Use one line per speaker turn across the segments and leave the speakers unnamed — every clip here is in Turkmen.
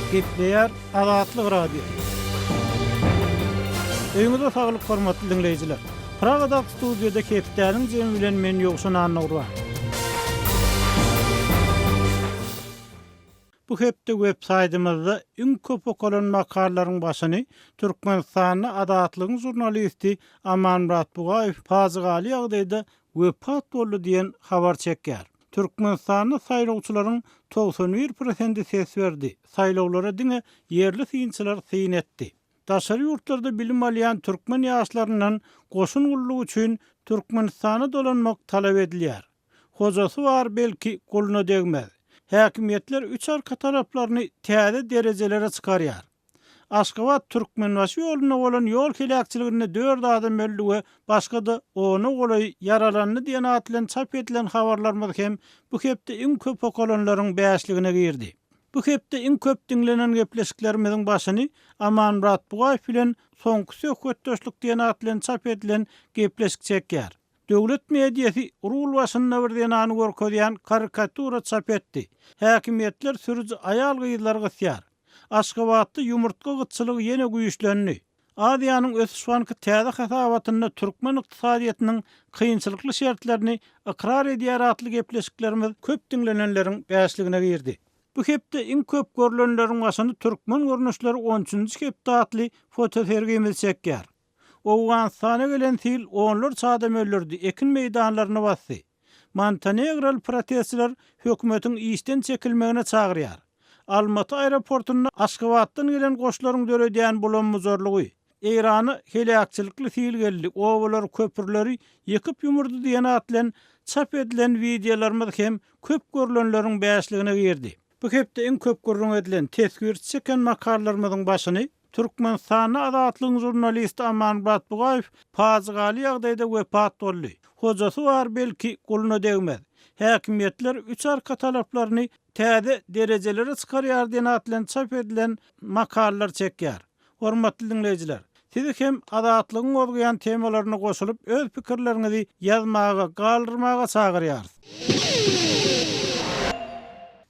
Gepleýär Azatlyk Radiosy. Öýüňize saglyk hormatly diňleýjiler. Pragadaky studiýada hepdäniň jemi bilen men Ýowşan Annagurban. Bu hepde web saýtymyzda iň köp okalan makalalaryň başyny Türkmenistanda Azatlygyň žurnalisti Amanmyrat Bugaýew pajygaly ýagdaýda wepat boldy diýen habar çekýär. Türkmenistanda saýlawçylaryň 91 prosendi ses berdi, saýlawlara diňe ýerli synçylar syn etdi. Daşary ýurtlarda bilim alýan türkmen ýaşlaryndan goşun gullugy üçin Türkmenistana dolanmak talap edilýär. Hojasy bar belki guluna degmez. Häkimiýetler üç arka taraplaryny täze derejelere çykarýar. Aşgabat, Türkmenbaşy ýolunda bolan ýol heläkçiliginde dört adam öldi we başga-da ona golaýy ýaralandy diýen at bilen çap edilen habarlarymyz hem bu hepde iň köp okalanlaryň bäşligine girdi. Bu hepde iň köp diňlenen gepleşiklerimiziň başyny Amanmyrat Bugaýew bilen Soňky söhbetdeşlik diýen at bilen çap edilen gepleşik çekýär. Döwlet mediasy rul başynda bir zenany görkezýän karikatura çap etdi. Häkimiýetler sürüji aýal-gyzlary gysýar. Aşgabatda ýumurtga gytçylygy ýene güýçlendi. Aziýanyň ösüş banky täze hasabatynda türkmen ykdysadyýetiniň kynçylykly şertlerini ykrar edýär atly gepleşiklerimiz köp diňlenenleriň bäşligine girdi. Bu hepde iň köp görlenleriň başyny Türkmen görnüşleri on üçünji hepde atly fotosergimiz çekýär. Owganystana gelen sil onlarça adam öldürdi, ekin meýdanlaryny basdy. Montenegroly protestçiler hökümetiň işden çekilmegine çagyrýar. Almaty aeroportunda Aşgabatdan gelen goşlaryň döredýän bulam-bujarlygy. Eýrana heläkçilikli sil geldi, obalary, köprüleri ýykyp-ýumurdy diýen at bilen çap edilen wideolarymyz hem köp görlenleriň bäşligine girdi. Bu hepde iň köp gürrüň edilen, teswir çeken makalalarymyzyň başyny Türkmenistanda Azatlygyň žurnalisti Amanmyrat Bugaýew pajygaly ýagdaýda wepat boldy. Hojasy bar belki guluna degmez. Häkimiýetler üç arka talaplaryny täze derejelere çykarýar diýen at bilen çap edilen makalalar çekýär. Hormatly diňleýjiler, sizi hem Azatlygyň gozgaýan temalaryna goşulyp öz pikirleriňizi ýazmaga, galdyrmaga çagyrýarys.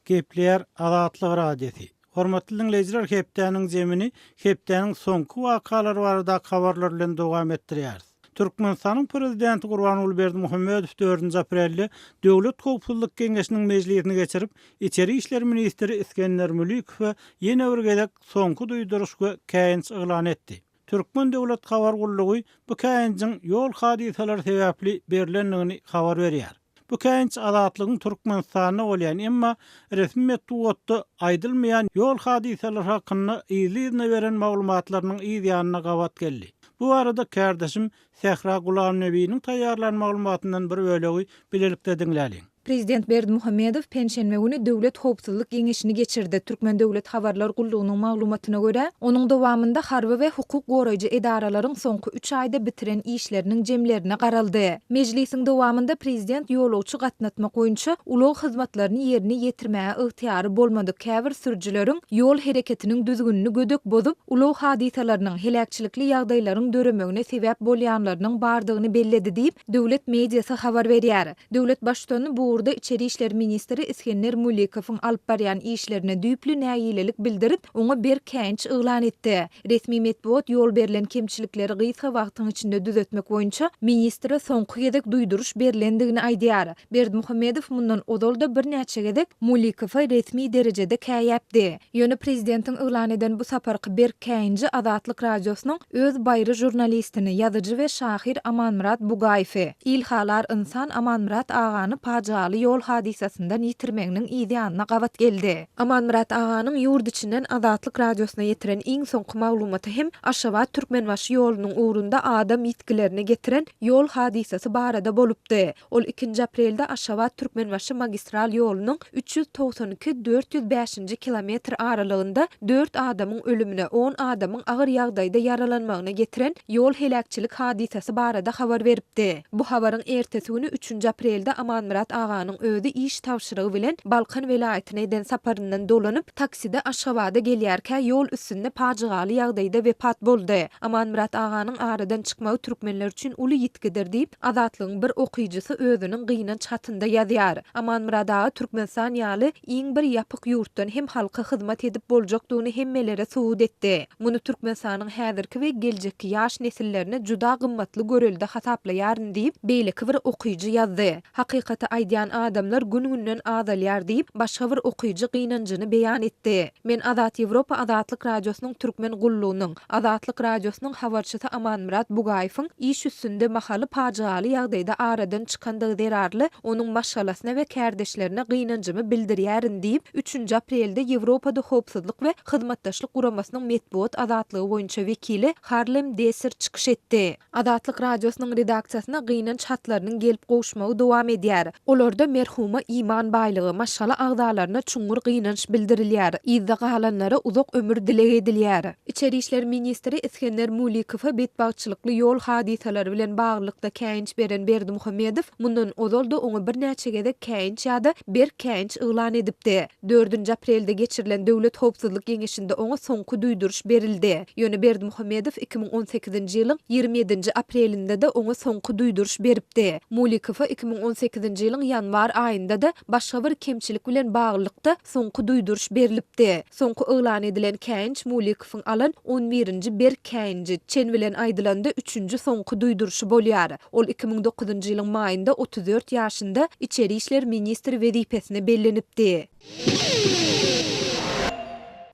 Gepleýär Azatlyk Radiosy. Hormatly diňleýjiler hepdäniň jemini hepdäniň soňky wakalary baradaky habarlar bilen dowam etdirýäris. Türkmenistanyň Prezidenti Gurbanguly Berdimuhamedow dördünji aprelde Döwlet howpsuzlyk geňeşiniň mejlisini geçirip, içeri işler ministri Isgender Mülikowa ýene bir gezek soňky duýduryş we käýinç yglan etdi. Türkmen döwlet habar gullugy bu käýinjiň ýol hadysalary sebäpli berlendigini habar berýär. Bu käýinç Azatlygyň Türkmenistanda bolýan, emma resmi metbugatda aýdylmaýan ýol hadysalary hakynda yzly-yzyna beren maglumatlarynyň yz ýanyna gabat geldi. Bu barada kärdeşim Sähra Gulamnebiniň taýýarlan maglumatyndan bir bölegi bilelikde diňläliň.
Prezident Berdimuhamedow penşenbe güni Döwlet howpsuzlyk geňeşini geçirdi. Türkmen döwlet habarlar gullugynyň maglumatyna görä, onuň dowamynda harby we hukuk goraýjy edaralaryň soňky üç aýda bitiren işleriniň jemlerine garaldy. Mejlisiň dowamynda prezident ýolagçy gatnatmak boýunça ulag hyzmatlaryny ýerine ýetirmäge ygtyýary bolmadyk käbir sürüjileriň ýol hereketiniň düzgünini gödek bozup, ulag hadysalarynyň, heläkçilikli ýagdaýlaryň döremegine sebäp bolýanlarynyň bardygyny belledi diýip, döwlet mediasy habar berýär. Döwlet Baştutany bu ugurda içeri işler ministri Isgender Mulikowyň alyp barýan işlerine düýpli nägilelik bildirip, oňa berk käýinç yglan etdi. Resmi metbugat ýol berlen kemçilikleri gysga wagtyň içinde düzetmek boýunça ministre soňky gezek duýduryş berlendigini aýdýar. Berdimuhamedow mundan ozal-da birnäçe gezek Mulikowa resmi derejede käýäpdi. Ýöne prezidentiň yglan eden bu saparky berk käýinji Azatlyk Radiosynyň öz baýry žurnalistini, ýazyjy we şahyr Amanmyrat Bugaýewi, ilhalar ynsan Amanmyrat agany pajygaly ýol hadysasyndan ýitirmeginiň yz ýanyna gabat geldi. Amanmyrat aganyň ýurt içinden Azatlyk Radiosyna ýetiren iň soňky maglumaty hem Aşgabat-Türkmenbaşy ýolunyň ugrunda adam ýitgilerine getiren ýol hadysasy barada bolupdy. Ol ikinji aprelde Aşgabat-Türkmenbaşy magistral ýolunyň 392, 405-nji kilometr aralygynda dört adamyň ölümine, on adamyň agyr ýagdaýda ýaralanmagyna getiren ýol heläkçilik hadysasy barada habar beripdi. Bu habaryň ertesi güni, üçünji aprelde Amanmyrat aganyň. aganyň özi iş tabşyrygy bilen Balkan welaýatyna eden saparyndan dolanyp, takside Aşgabada gelýärkä ýol üstünde pajygaly ýagdaýda wepat boldy. Amanmyrat aganyň aradan çykmagy türkmenler üçin uly ýitgidir diýip, Azatlygyň bir okyjysy özüniň gynanç hatynda ýazýar. Amanmyrat aga Türkmenistan ýaly iň bir ýapyk ýurtdan hem halka hyzmat edip boljakdygyny hemmelere subut etdi. Muny Türkmenistanyň häzirki we geljekki ýaş nesillerine juda gymmatly görelde hasaplaýaryn diýip, beýleki bir okyjy ýazdy. Hakykaty aýdýan adamlar gün-günden azalýar diýip, başga bir okyjy gynanjyny beýan etdi. Men Azat Ýewropa Azatlyk Radiosynyň Türkmen gullugynyň, Azatlyk Radiosynyň habarçysy Amanmyrat Bugaýewiň iş üstünde mahaly pajygaly ýagdaýda aradan çykandygy zerarly onuň maşgalasyna we kärdeşlerine gynanjymy bildirýärin diýip, üçünji aprelde Ýewropada Howpsuzlyk we Hyzmatdaşlyk Guramasynyň metbugat azatlygy boýunça wekili Harlem Desser çykyş etdi. Azatlyk Radiosynyň redaksiýasyna gynanç hatlarynyň gelip gowuşmagy dowam edýär. Olarda merhuma iman baýlygy, maşgala agzalaryna çuňňur gynanç bildirilýär, yzda galanlara uzak ömür dileg edilýär. Içeri işler ministri Isgender Mulikowa betbagtçylykly ýol hadysalary bilen baglylykda käýinç beren Berdimuhamedow mundan ozal-da oňa birnäçe gezek käýinç ýa-da berk käýinç yglan edipdi. Dördünji aprelde geçirilen Döwlet howpsuzlyk geňeşinde oňa soňky duýduryş berildi. Ýöne Berdimuhamedow 2018-nji ýylyň 27-nji aprelinde-de oňa soňky duýduryş beripdi. Mulikowa 2018-nji ýylyň ýanwar aýynda-da başga bir kemçilik bilen baglylykda soňky duýduryş berlipdi. Soňky yglan edilen käýinç Mulikowyň alan on birinji berk käýinji, çen bilen aýdylanda üçünji soňky duýduryşy bolýar. Ol 2009-njy ýylyň maýynda 34 ýaşynda içeri işler ministri wezipesine bellenipdi.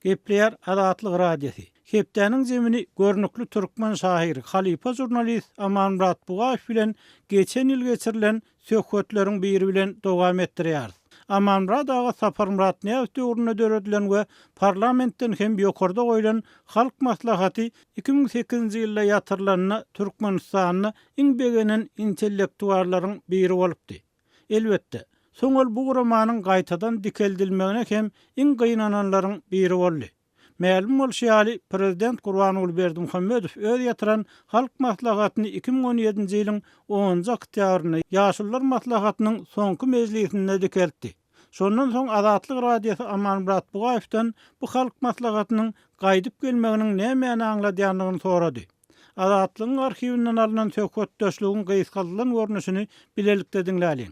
Gepleýär Azatlyk Radiosy. Hepdäniň zemini görnükli türkmen şahyry, halypa žurnalist Amanmyrat Bugaýew bilen geçen ýyl geçirilen söhbetleriň biri bilen dowam etdirýäris. Amanmyrat aga Saparmyrat Nyýazow döwründe döredilen we parlamentden hem ýokarda goýlan Halk Maslahaty 2008-nji ýylda ýatyrylanda Türkmenistanda iň begenen intellektuallaryň biri bolupdy. Elbetde, soň ol bu guramanyň gaýtadan dikeldilmegine hem iň gynananlaryň biri boldy. Mälim bolşy ýaly, prezident Gurbanguly Berdimuhamedow öz ýatyran Halk Maslahatyny 2017-nji ýylyň onunjy oktýabrynda Ýaşulular maslahatynyň soňky mejlisinde dikeltdi. Şondan soň Azatlyk Radiosy Amanmyrat Bugaýewden bu Halk Maslahatynyň gaýdyp gelmeginiň nämäni aňladýandygyny sorady. Azatlygyň arhiwinden alnan söhbetdeşligiň gysgaldylan görnüşini bilelikde diňläliň.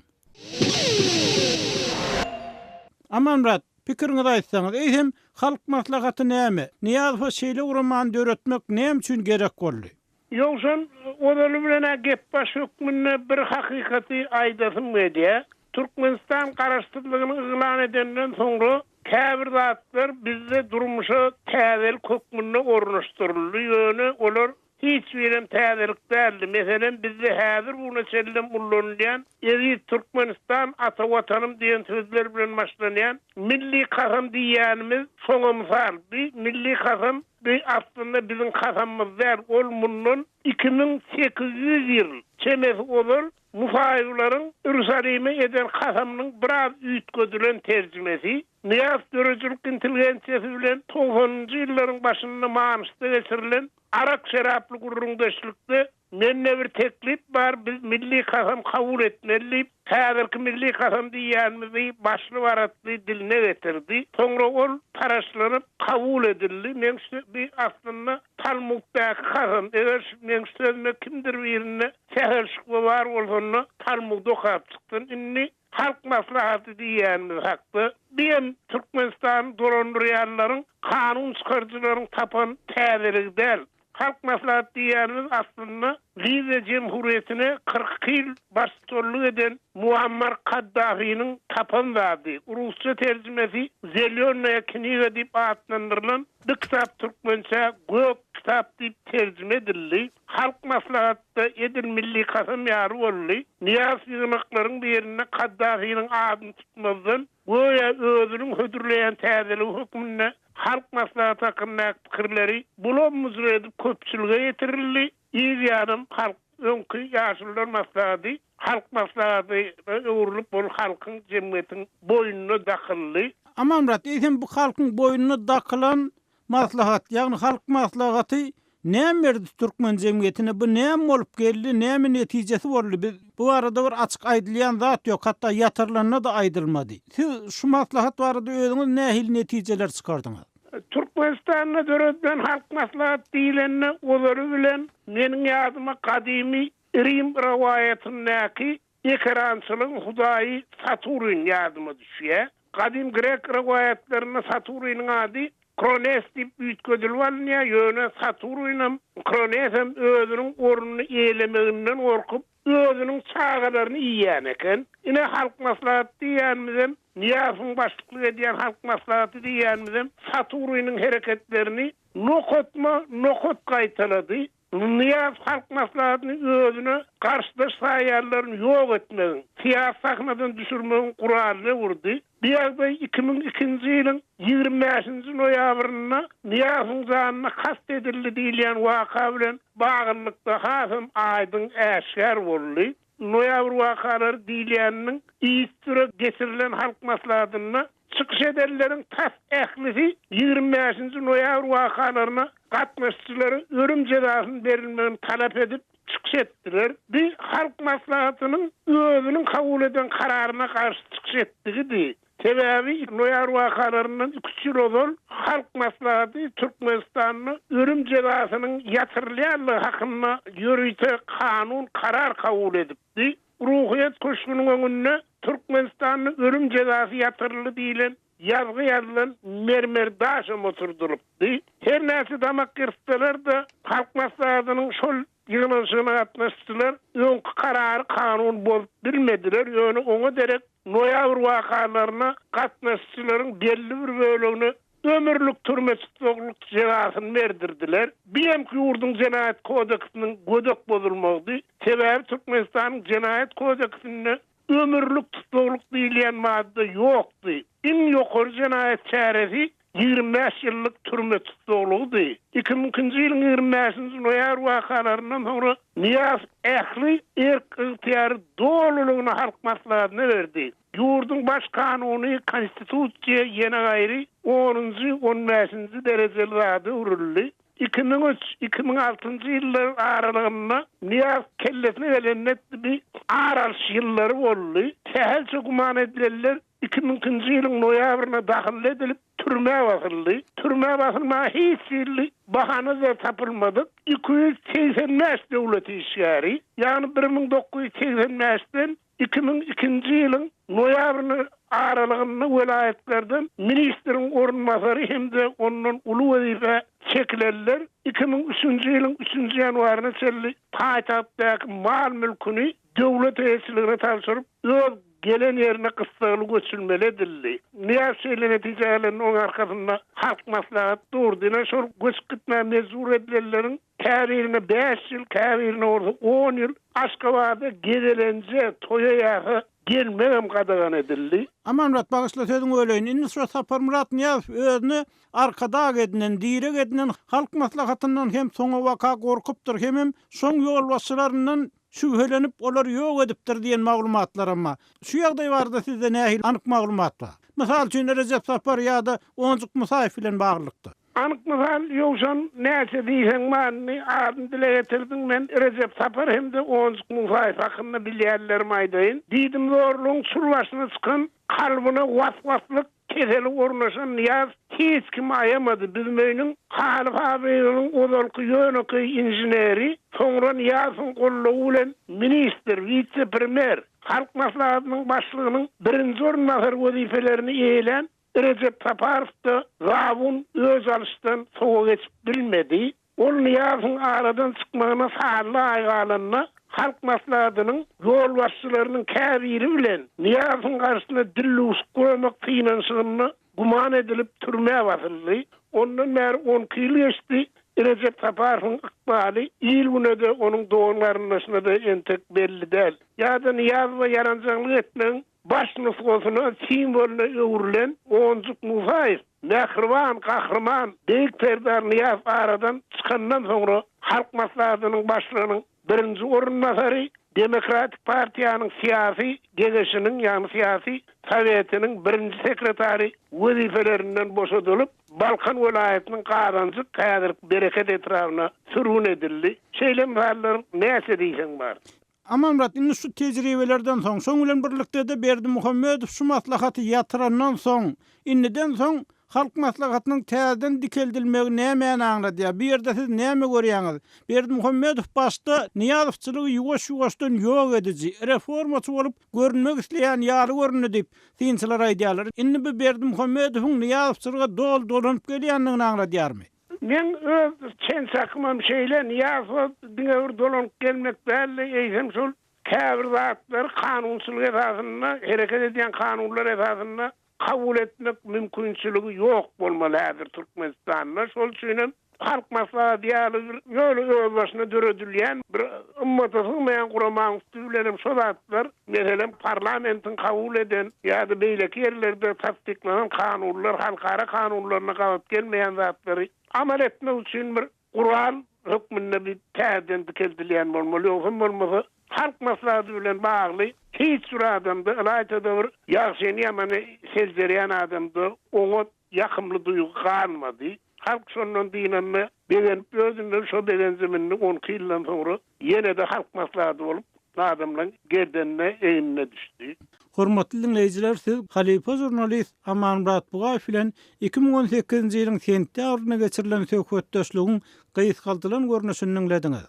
Amanmyrat, Pikiriňizi aýtsaňyz, eýsem, Halk Maslahaty näme? Nyýazowa şeýle guramany döretmek näme üçin gerek boldy?
Ýowşan, ozaly bilen-ä gepbaş hökmünde bir hakykaty aýdasym gelýär. Türkmenistan Garaşsyzlygyny yglan edenden soňra käbir zatlar bizde durmuşa täzelik hökmünde ornaşdyryldy, ýöne olar Hiç birem täzelik däldi. Meselem, bizde häzir bu güne çenlem ullanylýan Eziz Türkmenistan, ata Watanym diýen sözler bilen başlanýan Milli kasam diýýänimiz şoňa mysal. Bi Milli kasam bi aslynda biziň kasamymyz däl. Ol mundan 2800 ýyl çemesi ozal Musaýylaryň Irusalime eden kasamynyň biraz üýtgedilen terjimesi. Nyýazow döredijilik intelligensiýasy bilen togsanynjy ýyllaryň başynda Manyşda geçirilen arak-şeraply gürrüňdeşlikde Mende bir teklip bar, biz milli kasam kabul etmeli diýip, häzirki milli kasam diýýänimizi başly-baratly diline getirdi. Soňra ol taraşlanyp kabul edildi. Meň şu bi aslynda Talmuddaky kasam. Eger şu meň şu sözüme kimdir birinde sähel şübhe bar bolsa onda Talmudy okap çyksyn. Indi Halk Maslahaty diýýänimiz hakda, bi hem Türkmenistany dolandyrýanlaryň, kanun çykaryjylaryň tapan täzeligi däl. Halk Maslahaty diýýänimiz aslynda Liwiýa jemhuriýetine 42 ýyl baştutanlyk eden Muammar Kaddafiniň tapan zady. Rusça terjimesi Zelýonnaýa kniga diýip atlandyrylan bu kitap türkmençä Gök kitap diýip terjime edildi. Halk Maslahatda edil milli kasam ýaly boldy. Nyýazow ýygnaklaryň birinde Kaddafiniň adyny tutmazdan, göýä özüniň hödürleýän täzeligi hökmünde Halk Maslahaty hakyndaky pikirleri bulam-bujur edip köpçülige ýetirildi. Yz ýanam halk öňki Ýaşulular Maslahaty Halk Maslahatyna öwrülip, ol halkyň, jemgyýetiň boýnuna dakyldy.
Amanmyrat, eýsem bu halkyň boýnuna dakylan Maslahat, ýagny Halk Maslahaty. Näme berdi türkmen jemgyýetine bu näme bolup geldi näme netijesi boldy biz bu barada bir açyk aýdylýan zat ýok hatda ýatyrylanda-da aýdylmady. Siz şu maslahat barada özüňiz nähili netijeler çykardyňyz?
Türkmenistanda döredilen Halk Maslahat diýlende ozaly bilen meniň ýadyma gadymy Rim rowaýatyndaky Ekerançylygyň hudaýy Saturn ýadyma düşýär. Gadym grek rowaýatlarynda Saturnyň ady Krones diýip üýtgedilip alynýar, ýöne Saturynam, Kronesem özüniň ornuny eýelemeginden gorkup, özüniň çagalaryny iýýän eken. Ine, Halk Maslahaty diýýänimizem, Nyýazowyň başlyklyk edýän Halk Maslahaty diýýänimizem Saturnyň hereketlerini nokatma-nokat gaýtalady. Nyýazow Halk Maslahatyny özüne garşydaş saýýanlaryny ýok etmegiň, syýasy sahnadan düşürmegiň guralyna öwürdi. Bu ýagdaý 2002-nji ýylyň 25-nji noýabrynda Nyýazowyň janyna kast edildi diýilýän waka bilen baglylykda hasam aýdyň äşgär boldy. Noýabr wakalary diýilýäniniň yzysüre geçirilen Halk Maslahatynda çykyş edenleriň tas ählisi 25-nji noýabr wakalaryna gatnaşyjylara ölüm jezasynyň berilmegini talap edip çykyş etdiler. Bu Halk Maslahatynyň özüniň kabul eden kararyna garşy çykyş etdigidi. Sebäbi noýabr wakalaryndan iki-üç ýyl ozal Halk Maslahaty Türkmenistanda ölüm jezasynyň ýatyrylýanlygy hakynda ýörite kanun, karar kabul edipdi. Ruhyýet köşgüniň öňünde Türkmenistanda ölüm jezasy ýatyryldy diýlen ýazgy ýazylan mermer daşam oturdylypdy. Her näçe damak gyrtsalar-da, Halk Maslahatynyň şol ýygnanyşygyna gatnaşyjylar öňki karary kanun bozup bilmediler, ýöne oňa derek Noýabr wakalaryna gatnaşyjylaryň belli bir bölegine ömürlik türme tussaglyk jezasyny berdirdiler. BMG ýurduň Jenaýat kodeksiniň gödek bozulmagydy. Sebäbi Türkmenistanyň Jenaýat kodeksinde ömürlik tussaglyk diýilýän madda ýokdy. Iň ýokary jenaýat çäresi 25 ýyllyk türme tussaglygydy. 2002-nji ýylyň 25-nji noýabr wakalaryndan soňra Nyýazow ähli erk-ygtyýary dolulygyna Halk Maslahatyna berdi. Ýurduň Baş kanuny, Konstitusiýa ýene gaýry onunjy, on bäşinji derejeli zada öwrüldi. 2003, 2006-njy ýyllar aralygynda Nyýazow kellesine gelenini etdi, bir ar alyş ýyllary boldy. Sähelçe güman edilenler 2002-nji ýylyň noýabryna dahylly edilip, türmä basyldy. Türmä basylmaga hiç hili bahana-da tapylmadyk 285 döwlet işgäri, ýagny 1985-den 2002-nji ýylyň noýabryna aralygynda welaýatlardan ministriň orunbasary hem-de ondan uly wezipä çekilenler 2003-nji ýylyň üçünji ýanwaryna çenli paýtagtdaky mal-mülküni döwlet eýeçiligine tabşyryp, öz gelen ýerine gyssagly göçülmeli edildi. Nyýazow şeýle netijä gelende onuň arkasynda Halk Maslahaty durdy. Ine, şol göçüp gitmäge mejbur edilenleriň käbirine bäş ýyl, käbirine bolsa on ýyl Aşgabada gezelenje, toýa-ýasa gelmegem gadagan edildi.
Amanmyrat, bagyşla sözüňi böleýin. Indi şo Saparmyrat Nyýazow özüne Arkadag edinen, direg edinen Halk Maslahatyndan hem soňabaka gorkupdyr hemem şoň ýolbaşçylaryndan şübhelenip olary ýok edipdir diýen maglumatlaram bar. Şu ýagdaý barada sizde nähili anyk maglumat bar? Mysal üçin Rejep Sapar ýa-da Onjuk Musaýew bilen baglylykda.
Anyk mysal Ýowşan näçe diýseň manyny adyny dile getirdiň men Rejep Sapar hem-de Onjuk Musaýew hakynda bilýänlerimi aýdaýyn. Diýdimzorlugyň çür başyna çykan kalbyna was-waslyk Keseli ornaşan Nyýaz hiç kimi aýamady. Büzmeýiniň haly fabriginiň ozalky ýönekeý inženeri, soňra Nyýazowyň goldawy bilen ministr, wise-premýer, Halk Maslahatynyň başlygynyň birinji orunbasary wezipelerini eýelän Rejep Saparow-da zabun öç alyşdan sowa geçip bilmedi. Ol Nyýazowyň aradan çykmagyna sanly aý galanda, Halk Maslahatynyň ýolbaşçylarynyň käbiri bilen Nyýazowyň garşysyna dillüwşük guramak synanyşygynda güman edilip türmä basyldy. Ondan bäri on iki ýyl geçdi, Rejep Saparowyň ykbaly il-güne-de, onuň dogan-garyndaşyna-da entek belli däl. Ýa-da Nyýazowa ýaranjaňlyk etmegiň baş nusgasyna, simwolyna öwrülen Onjuk Musaýew Mähriban Gahryman Beýik Serdar Nyýazow aradan çykandan soňra Halk Maslahatynyň başlygynyň. birinji orunbasary, Demokratik partiýanyň syýasy geňeşiniň, ýagny syýasy sowetiniň birinji sekretary wezipelerinden boşadylyp, Balkan welaýatynyň Gazanjyk, häzirki Bereket etrabyna sürgün edildi. Şeýle mysallar näçe diýseň bar.
Amanmyrat, indi şu tejribelerden soň, şoň bilen birlikde-de Berdimuhamedow şu maslahaty ýatyrandan soň, indiden soň Halk Maslahatynyň täzeden dikeldilmegi nämäni aňladýar? Bu ýerde siz näme görýäňiz? Berdimuhamedow başda Nyýazowçylygy ýuwaş-ýuwaşdan ýok ediji, reformaçy bolup görünmek isleýän ýaly göründi diýip, synçylar aýdýarlar. Indi bu Berdimuhamedowyň Nyýazowçylyga doly dolanyp gelýändigini aňladýarmy?
Meň öz çen-çakymam şeýle, Nyýazowa diňe bir dolanyp gelmek däl-de, eýsem şol käbir zatlary kanunçylyk esasynda, hereket edýän kanunlar esasynda kabul etmek mümkinçiligi ýok bolmaly häzir Türkmenistanda. Şol üçin hem Halk Maslahaty ýaly bir ýöne özbaşyna döredilýän bir ymmata sygmaýan guramaň üsti bilen hem şo zatlar, meselem, parlamentiň kabul eden ýa-da beýleki ýerlerde tassyklanan kanunlar, halkara kanunlaryna gabat gelmeýän zatlary amal etmek üçin bir gural hökmünde bir täzeden dikeldilýän bolmaly. Ýogsam bolmasa, Halk Maslahaty bilen bagly hiç bir adamda, ylaýta-da bir ýagşyny-ýamany seljerýän adamda oňat, ýakymly duýgy galmady. Halk şondan dynanda begenip özünden şo begenjem indi onki ýyldan soňra ýene-de Halk Maslahaty bolup adamlaň gerdenine, egnine düşdi.
Hormatly diňleýjiler siz halypa žurnalist Amanmyrat Bugaýew bilen 2018-nji ýylyň sentýabrynda geçirilen söhbetdeşligiň gysgaldylan görnüşini diňlediňiz.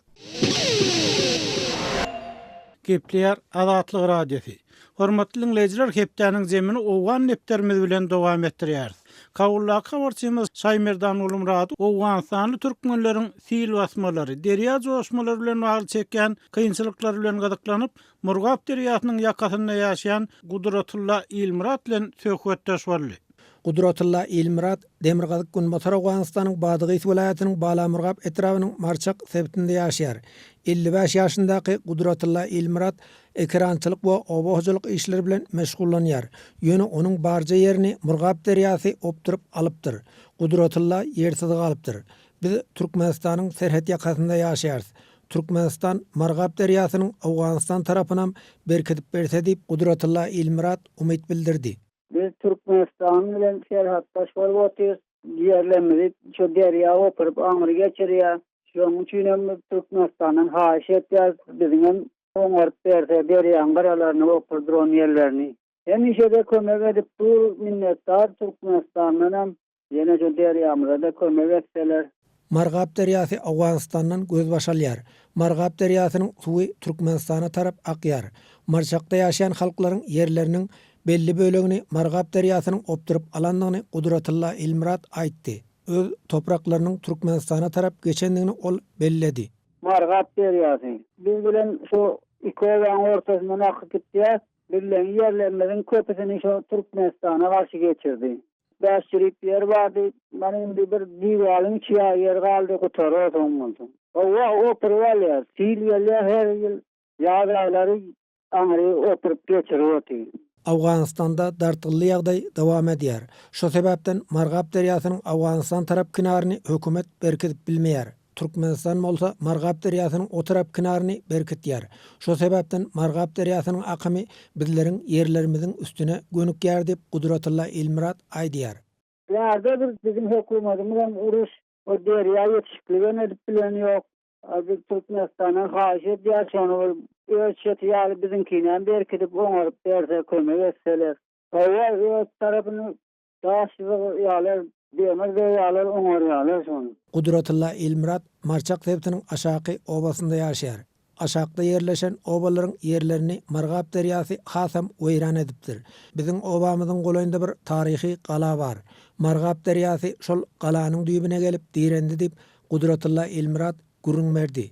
Gepleýär Azatlyk Radiosy. Hormatly diňleýjiler hepdäniň zemini owgan depderimiz bilen dowam etdirýäris. Kabuldaky habarçymyz Şaýmerdan Gulmyrady owganystanly türkmenleriň sil basmalary, derýa joşmalary bilen bagly çekýän kynçylyklary bilen gyzyklanyp, Murgap derýasynyň ýakasynda ýaşaýan Gudratylla Ilmyrat bilen söhbetdeş boldy.
Gudratylla Ilmyrat demirgazyk-günbatar Owganystanyň Badygys welaýatynyň Balamurgap etrabynyň Marçak sebitinde ýaşaýar. 55 ýaşyndaky Gudratylla Ilmyrat ekerançylyk we oba hojalyk işleri bilen meşgullanýar. Ýöne onuň barja ýerini Murgap derýasy opduryp alypdyr. Gudratylla ýersiz galypdyr. Biz Türkmenistanyň serhet ýakasynda ýaşaýarys. Türkmenistan Margap derýasynyň Owganystan tarapynam berkidip berse diýip, Gudratylla Ilmyrat umyt bildirdi.
Biz Türkmenistan bilen serhetdaş bolup otyrys. Ýerlerimizi şu derýa opuryp aňry geçirýär. Şonuň üçin hem biz Türkmenistandan haýyş etýäris, biziňem oňaryp berse derýaň gyralaryny opuryp duran ýerlerini. Hemişe-de kömek edip dur, minnetdar Türkmenistandanam. Ýene şu derýamyza-da kömek etseler.
Margap derýasy Owganystandan gözbaş alýar. Margap derýasynyň suwy Türkmenistana tarap akýar. Marçakda ýaşaýan halklaryň ýerleriniň belli bölegini Margap derýasynyň opduryp alandygyny Gudratylla Ilmyrat aýtdy. Öz topraklarynyň Türkmenistana tarap geçendigini ol belledi.
Margap derýasy biz bilen şu iki obaň ortasyndan akyp gitýär. Bizleň ýerlerimiziň köpüsini şo Türkmenistana garşy geçirdi. Bäş jübüt ýer bardy. Mana indi bir diwalyň içi ýaly ýer galdy, gutarar soň bolsa. Hawa, oturyp alýar. Sil gelýär her ýyl ýaz aýlary aňry oturyp geçirip otyr.
Owganystanda dartgynly ýagdaý dowam edýär. Şo sebäpden Margap derýasynyň Owganystan tarap kinaryny hökümet berkidip bilmeýär. Türkmenistan bolsa Margap derýasynyň o tarap kinaryny berkitýär. Şo sebäpden Margap derýasynyň akymy bizleriň ýerlerimiziň üstüne gönükýär diýip, Gudratylla Ilmyrat aýdýar.
Bärde bir biziň hökümetimiz uruş o derýa ýetişikligem edip bilen ýok. A biz Türkmenistandan haýyş edýäris şony bir öz çeti ýaly biziňkinäm berkidip oňaryp berse kömek etseler. Hawa öz tarapyny Daş ýygýarlar, demir döwýärler, oňarýarlar şony.
Gudratylla Ilmyrat Marçak sebitiniň Aşaky obasynda ýaşaýar. Aşakda ýerleşen obalaryň ýerlerini Murgap derýasy hasam weýran edipdir. Biziň obamyzyň golaýynda bir taryhy gala bar. Murgap derýasy şol galanyň düýbüne gelip direndi diýip, Gudratylla Ilmyrat gürrüň berdi.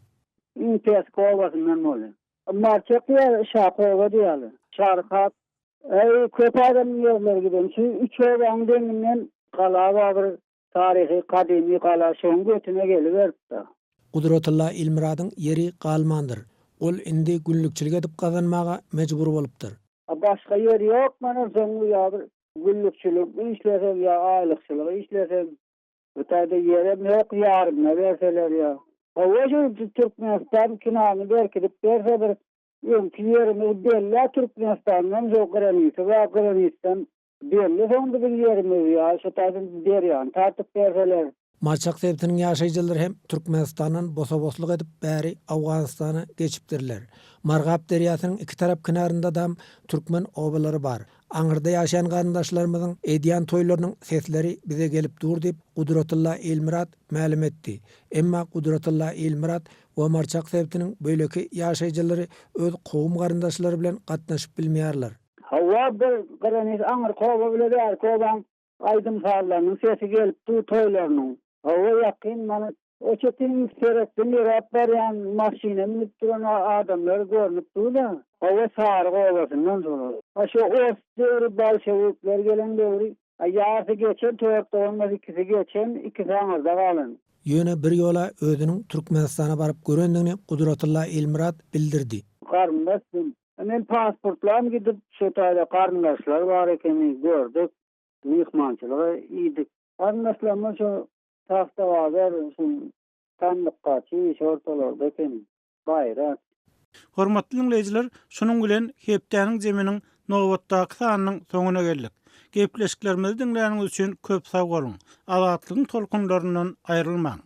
Iň peski obasyndan bolýar. Marçak diýýär, Aşaky oba diýýärler. Çarkak Äý, köp adamyň ýerleri giden. Şu üç obaň deňinden gala bar bir taryhy gadymy gala şoň götüne geliberipdir.
Gudratylla Ilmyradyň ýeri galmandyr. Ol indi günlükçilik edip gazanmaga mejbur bolupdyr.
A başga ýer ýok mana soň ýa bir günlükçilik işleseň ýa aýlykçylyk işleseň. Bu taýda ýerem ýok ýaryna berseler ýa. Hawa şu Türkmenistan kinaryny berkidip berse bir öňki ýerimiz bellä Türkmenistandan şo granisy bar granisdan belli soň biziň ýerimiz ýa şo taýdan derýany tartyp berseler.
Marçak sebitiniň ýaşaýjylary hem Türkmenistandan bosa-boslyk edip bäri Owganystana geçipdirler. Margap derýasynyň iki tarap kenarynda-dam türkmen obalary bar. Aňyrda ýaşaýan garyndaşlarymyzyň edýän toýlarynyň sesleri bize gelip dur diýip, Gudratylla Ilmyrat mälim etdi. Emma Gudratylla Ilmyrat we Marçak sebitiniň beýleki ýaşaýjylary öz kowum-garyndaşlary bilen gatnaşyp bilmeýärler.
Hawa, bir gyranis aňyrky oba bile bärki obaň aýdym-sazlarynyň sesi gelip dur toýlarynyň. Hawa, ýakyn mana o çetin seretden ýöräp barýan maşyna münüp duran adamlar görnüp dur-da. Hawa, Saryk obasyndan şolar. A şo ors döwri bolşewikler gelen döwri A ýarysy geçen, tört doganmaz ikisi geçen, ikisi aňyrda galan.
Ýöne bir ýola özüniň Türkmenistana baryp görendigini Gudratylla Ilmyrat bildirdi.
Garyndaş men. Men pasportlam gidip şo taýda garyndaşlar bar ekeni gördük. Myhmançylyga iýdik. Garyndaşlarymyz şo Tagtabazar şu Sandykgaçy şo ortalarda ekeni. Baýrak.
Hormatly diňleýjiler, şunuň bilen hepdäniň jeminiň nobatdaky sanynyň soňuna geldik. Gepleşiklerimizi diňläniňiz üçin köp sag boluň! Azatlygyň tolkunlaryndan aýrylmaň!